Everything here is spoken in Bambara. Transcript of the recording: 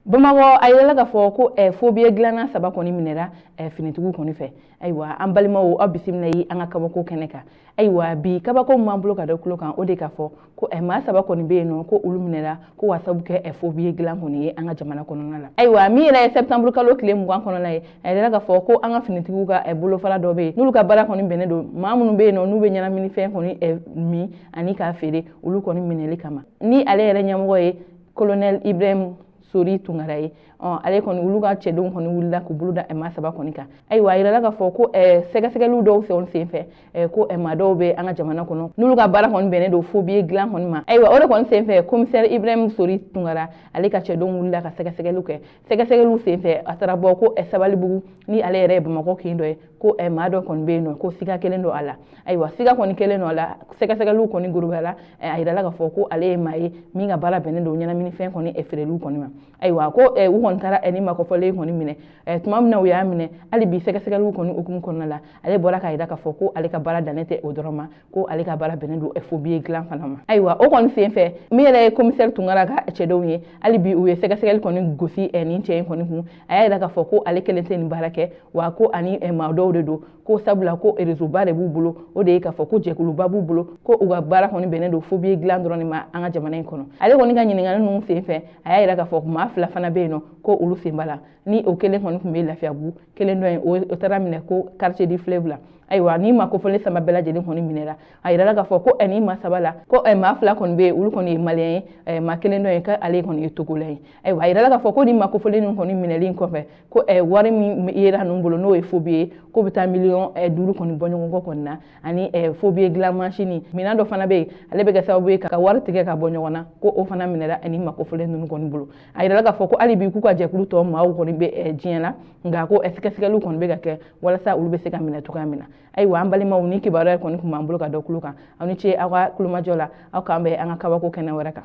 Bamakɔ, a yirala k'a fɔ ko faux billet dilanna saba kɔni minɛra finitigiw kɔni fɛ. Ayiwa, an balimaw, aw bisimila yi an ka kabako kɛnɛ kan. Ayiwa, bi kabako min b'an bolo ka da tulo kan, o de k'a fɔ ko maa saba kɔni bɛ yen nɔ, ko olu minɛra ko wa sabu kɛ faux billet dilan kɔni ye an ka jamana kɔnɔna la. Ayiwa, min yɛrɛ ye septembre kalo tile 20 kɔnɔna ye, a yirala k'a fɔ ko an ka finitigiw ka bolofara dɔ bɛ yen, n'olu ka baara kɔni bɛnnen don maa minnu bɛ yen nɔ, n'u bɛ ɲɛnaminifɛn kɔni min ani k'a feere, olu kɔni minɛli kama, ni ale yɛrɛ ɲɛmɔgɔ ye colonel Ibrahim Sori Tunkara ye. Ale kɔni, olu ka cɛdenw kɔni wulila k'u bolo da maa saba kɔni kan. Ayiwa, a yirala k'a fɔ ko sɛgɛsɛgɛliw dɔw senfɛ, ko maa dɔw bɛ an ka jamana kɔnɔ, n'olu ka baara kɔni bɛnnen don faux billet dilan kɔni ma. Ayiwa, o de kɔni senfɛ, commissaire Ibrahim Sori Tunkara, ale ka cɛdenw wulila ka sɛgɛsɛgɛliw kɛ. Sɛgɛsɛgɛliw senfɛ, a taara bɔ ko Sabalibugu, ni ale yɛrɛ ye Bamakɔ kin dɔ ye, ko maa dɔ kɔni bɛ yen nɔ, ko siga kelen don a la. Ayiwa, siga kɔni kelen don a la, sɛgɛsɛgɛliw kɔni gorobala, a yirala k'a fɔ ko ale ye maa ye min ka baara bɛnnen don ɲɛnaminifɛn kɔni feereliw kɔni ma. Ayiwa, ko u kɔni taara ni makɔfɔlen kɔni minɛ. Tuma min na u y'a minɛ, hali bi sɛgɛsɛgɛliw kɔni hukumu kɔnɔna la, ale bɔra k'a jira k'a fɔ ko ale ka baara dannen tɛ o dɔrɔn ma, ko ale ka baara bɛnnen don faux billet dilan fana ma. Ayiwa, o kɔni senfɛ, min yɛrɛ ye commissaire Tunkara ka cɛdenw ye, hali bi u ye sɛgɛsɛgɛli kɔni gosi nin cɛ in kɔni kun. A y'a jira k'a fɔ ko ale kelen tɛ nin baara kɛ, wa ko ani maa dɔw de don, ko sabula ko réseau ba de b'u bolo, o de ye k'a fɔ ko jɛkuluba b'u bolo, ko u ka baara kɔni bɛnnen don faux billet dilan dɔrɔn de ma an ka jamana in kɔnɔ. Ale kɔni ka ɲininkali ninnu senfɛ, a y'a jira k'a fɔ maa fila fana bɛ yen nɔ, ko olu sen b'a la, ni o kelen kɔni tun bɛ Lafiyabugu, kelen dɔ in o taara minɛ ko quartier du fleuve la. Ayiwa, ni maa kofɔlen saba bɛɛ lajɛlen kɔni minɛra, a yirala k'a fɔ ko ni maa saba la, ko maa fila kɔni bɛ yen, olu kɔni ye malien ye, maa kelen dɔ ye k'ale kɔni ye togolais ye. Ayiwa, a yirala k'a fɔ ko ni maa kofɔlen ninnu kɔni minɛlen kɔfɛ, ko wari min yera ninnu bolo, n'o ye faux billet ye, k'o bɛ taa miliyɔn 5 kɔni bɔ ɲɔgɔn kɔ kɔni na, ani faux billet dilan mansin minɛn dɔ fana bɛ yen, ale bɛ kɛ sababu ye ka wari tigɛ ka bɔ ɲɔgɔn na, ko o fana minɛra ni maa kofɔlen ninnu kɔni bolo. A yirala k'a fɔ ko hali bi k'u ka jɛkulu tɔ maaw kɔni bɛ diɲɛ na, nka ko sɛgɛsɛgɛliw kɔni bɛ ka kɛ walasa olu bɛ se ka minɛ cogoya min na. Ayiwa, an balimaw, ni kibaruya kɔni tun b'an bolo ka da tulo kan. Aw ni ce aw ka kulomajɔ la. Aw k'an bɛn an ka kabako kɛnɛ wɛrɛ kan.